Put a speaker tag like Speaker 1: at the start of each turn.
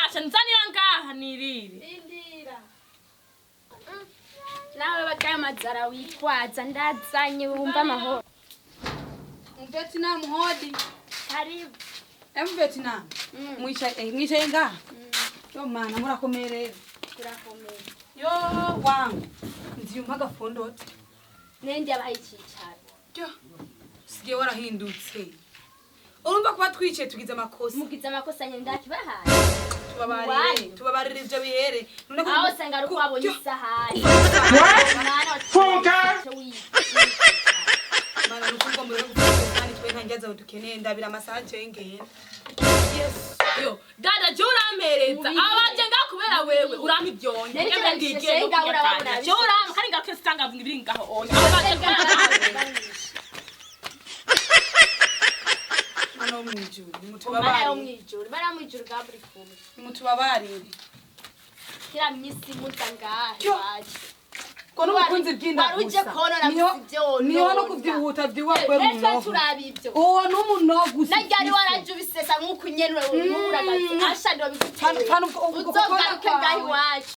Speaker 1: Asha nzanira ngaha nirire.
Speaker 2: Rindira. Nawe bagaye amazara witwaza ndazanye wumva amahoro.
Speaker 3: Mvietnam hodi.
Speaker 2: Karibu.
Speaker 3: Vietnam. Mwicaye mwicaye ngaha. Yo mana, murakomeye rero.
Speaker 2: Turakomeye.
Speaker 3: Yo wangu. Nziyumpa agafondote.
Speaker 2: Nende abaha icyicaro.
Speaker 3: Yo. Usigaye warahindutse. Urumva kuba twicaye tugize amakosa.
Speaker 2: Mugize amakosa nyine ndakibahaye.
Speaker 3: Tubabarire,
Speaker 2: Iwanyu.
Speaker 3: tubabarire ivyo bihere. None
Speaker 2: Aho usanga ari uko wabonye isahani.
Speaker 4: Funke!
Speaker 3: Mana, nuko ngo mureke gufata kandi twe nta njyaza dukeneye, ndabira amasaha jengera. Yes.
Speaker 1: Yo dada, je urampereza.
Speaker 2: Mubirire.
Speaker 1: Abaje ngaho kubera wewe urampa ivyonye.
Speaker 2: Nari
Speaker 1: Ngembe
Speaker 2: ndabisheshe,
Speaker 1: ndigende
Speaker 2: ngaho
Speaker 1: kurya
Speaker 2: urabona
Speaker 1: kanje. Je
Speaker 2: abisheshe.
Speaker 1: urampa kandi ngaruke nsanga ibiri ngaho oya. Abaje kubera
Speaker 3: Mana wo mwijuru,
Speaker 2: Mana yo
Speaker 3: nimutubabarire.
Speaker 2: mwijuru, mana yo mwijuru bwa buri kumwe.
Speaker 3: Nimutubabarire.
Speaker 2: Kila misi muza ngaha
Speaker 3: Yo.
Speaker 2: iwacu.
Speaker 3: Ko n'ubukunzi bw'inda
Speaker 2: Wari uje
Speaker 3: gusa.
Speaker 2: konona
Speaker 3: Niho
Speaker 2: gusa
Speaker 3: niho no
Speaker 2: ivyonona.
Speaker 3: kuvyihuta vyiwakwe
Speaker 2: Natwe
Speaker 3: munogo.
Speaker 2: turaba ibyo.
Speaker 3: Uwo n'umunogo gusa.
Speaker 2: Naryari waraje ubisesa nk'uko unyene uragaze. Asha ndo
Speaker 3: Pano- pano ubwo- ubwo
Speaker 2: Uzogaruke
Speaker 3: kubona
Speaker 2: ngaha
Speaker 3: kwawe.
Speaker 2: iwacu.